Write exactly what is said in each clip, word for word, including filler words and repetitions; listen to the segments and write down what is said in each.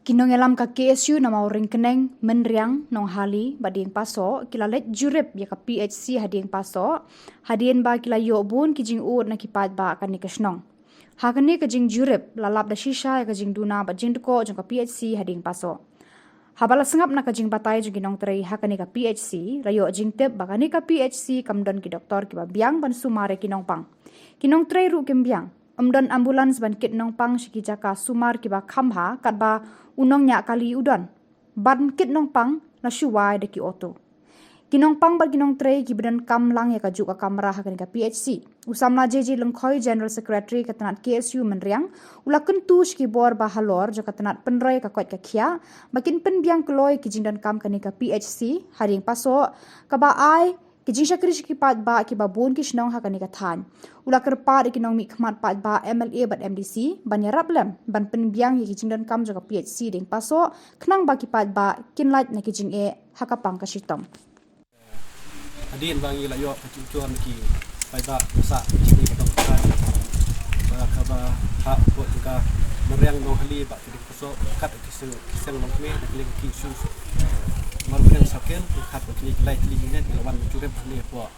Ki nongïalam ka K S U na Mawryngkneng, Mynriang, Nonghali bad Diengpasoh ki la leit jurip ïa ka P H C ha Diengpasoh, hadien ba ki la ïoh bun ki jingud na ki paidbah kane ka shnong. Ha kane ka jingjurip la lap da shisha ïa ka jingduna bad jingdkoh jong ka P H C ha Diengpasoh. Haba la sngap na ka jingbatai jong ki nongtrei ha kane ka P H C, la ïoh jingtip ba kane ka P H C kam don ki doktor kiba biang ban sumar ïa ki nongpang. Ki nongtrei ruh kim biang. Ym don ambulance ban kit nongpang sha ki jaka sumar kiba kham bha, katba u nongñiah kali u don. Ban kit nongpang la shu wai da ki auto. Ki nongpang bad ki nongtrei kiba donkam lang ïa kajuh ka kamra ha kane ka P H C. U samla J J Lyngkhoi, General Secretary ka tnat K S U Mynriang, u la kyntu sha ki bor ba halor jong ka tnat pynroi ka koit ka khiah ba kin pynbiang kloi ki jingdonkam kane ka P H C ha Diengpasoh, kaba ai ki jingshakri sha ki paidbah kiba bun ki shnong ha kane ka thaiñ. U la kyrpad ïa ki nongmihkhmat paidbah, M L A bad M D C ban ïarap lem ban pynbiang ïa ki jingdonkam jong ka P H C Diengpasoh, khnang ba ki paidbah kin lait na ki jingeh ha ka pang ka shitom. Hadien ba ngi la ïoh ka jingkyrpad na ki paidbah ba sah jingmih ka dong ka thaiñ, ba kaba ha pdeng ka Mynriang, Nonghali bad ka Diengpasoh, kat ki seng, ki seng longkmie na ka liang ka K S U Mawryngkneng Circle, kat kine ki lai tylli unit ki la wan jurip hangne hapoh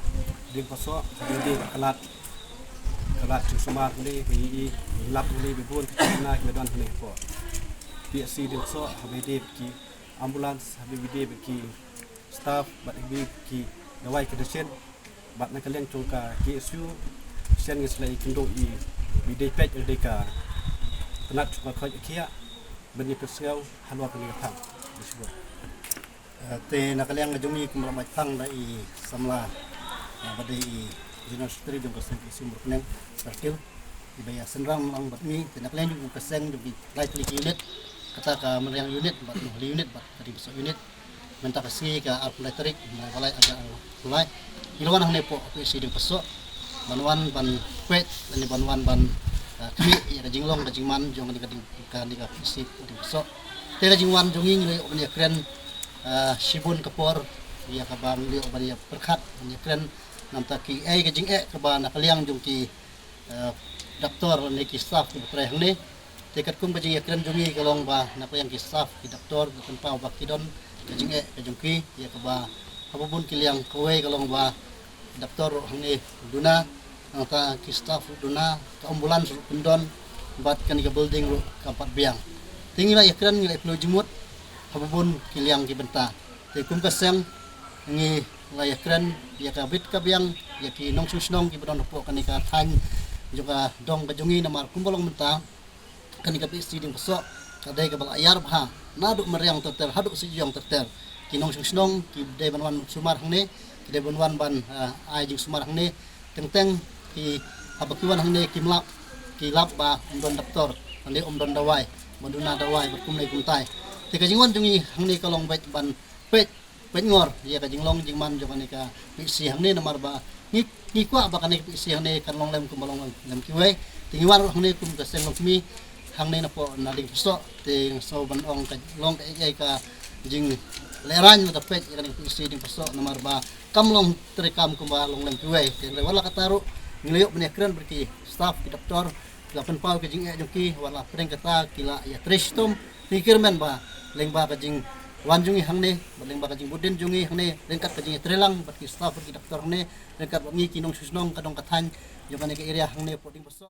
Diengpasoh, haba ïadei bad ka lad, ka lad jingsumar hangne, ka ïohi, lap hangne ba bun ki jingna ki la don hangne hapoh P H C Diengpasoh, haba ïadei bad ki ambulance, haba ïadei bad ki staff bad haba ïadei bad ki dawai ka dressin. Bad na ka liang jong ka K S U, shen ngi sa la ïakynduh ïa ba ïadei peit ïa ka tnat jong ka koit ka khiah ban ïa pynsngew halor kane ka phang. Eh, te na ka liang ka jong ngi kum la mait phang da i samla, eh, ba dei i General Secretary jong ka seng K S U Mawryngkneng Circle, iba ïa synran lang bad ngi. Te na ka liang jong ka seng jong ki lai tylli ki unit, kata ka Mynriang unit bad Nonghali unit bad ka Diengpasoh unit, mynta ka sngi ka arphew lai tarik Naiwieng arhajar arphew lai, ngi la wan hangne hapoh P H C Diengpasoh ban wan ban peit lane ban wan ban, ah, khmih ïa ka jinglong ka jingman jong kane ka ding, kane ka P H C Diengpasoh. Te ka jingwan jong ngi, ngi la ïoh ban ïakren, ah, shibun ka por ïa kaba ngi la ïoh ban ïa pyrkhat ban ïakren namar ki, eh, ka jingeh kaba na ka liang jong ki, eh, doktor ne ki staff kiba trei hangne. Te katkum ka jingïakren jong ngi ka long ba na ka liang ki staff ki doktor ka pynpaw ba ki don ka jingeh ka jong ki ïa kaba ha bun ki liang, kawei ka long ba doktor ruh hangne duna, nangta ki staff ruh duna, ka ambulance ruh pyndon, bad kane ka building ruh kam pat biang. Te ngi la ïakren, ngi la ïakynduh jingmut ha bun ki liang ki bynta. Te kum ka seng ngi la ïakren ïa ka bit ka biang ïa ki nongshong shnong kiba don hapoh kane ka thaiñ jong ka dong ka jong ngi, namar kumba long mynta kane ka P H C Diengpasoh ka dei kaba la ïar bha naduh mariang ter ter haduh sha ïong ter ter. Ki nongshong shnong ki dei ban wan sumar hangne, ki dei ban wan ban, ah, ai jingsumar hangne. Teng teng ki haba ki wan hangne kim lap, ki lap ba ym don doktor, hangne ym don dawai, ba duna dawai bad kumne kumtai. Te ka jingwan jong ngi hangne ka long beit ban peit, peit ngor ïa ka jinglong jingman jong kane ka P H C hangne, namar ba ngi, ngi kwah ba kane ka P H C hangne kan long lem kumba long lem kiwei. Te ngi wan ruh hangne kum ka seng longkmie hangne napoh na Diengpasoh, te nga sngew ban ong ka long ka, eh, ka jinglehrain, la ka peit ïa kane ka P H C Diengpasoh, namar ba kam long treikam kumba long lem kiwei. Te hynrei wat la katta ruh ngi la ïoh ban ïakren bad ki staff ki doktor, ki la pynpaw ka jingeh jong ki, wat la pdeng kata ki la ïatrei shitom. Te ngi kyrmen ba lyngba ka jingwan jong ngi hangne bad lyngba ka jingbud dien jong ngi hangne, ryngkat ka jingïatreilang bad ki staff bad ki doktor hangne, ryngkat bad ngi ki nongshong shnong ka dong ka thaiñ jong kane ka area hangne hapoh Diengpasoh.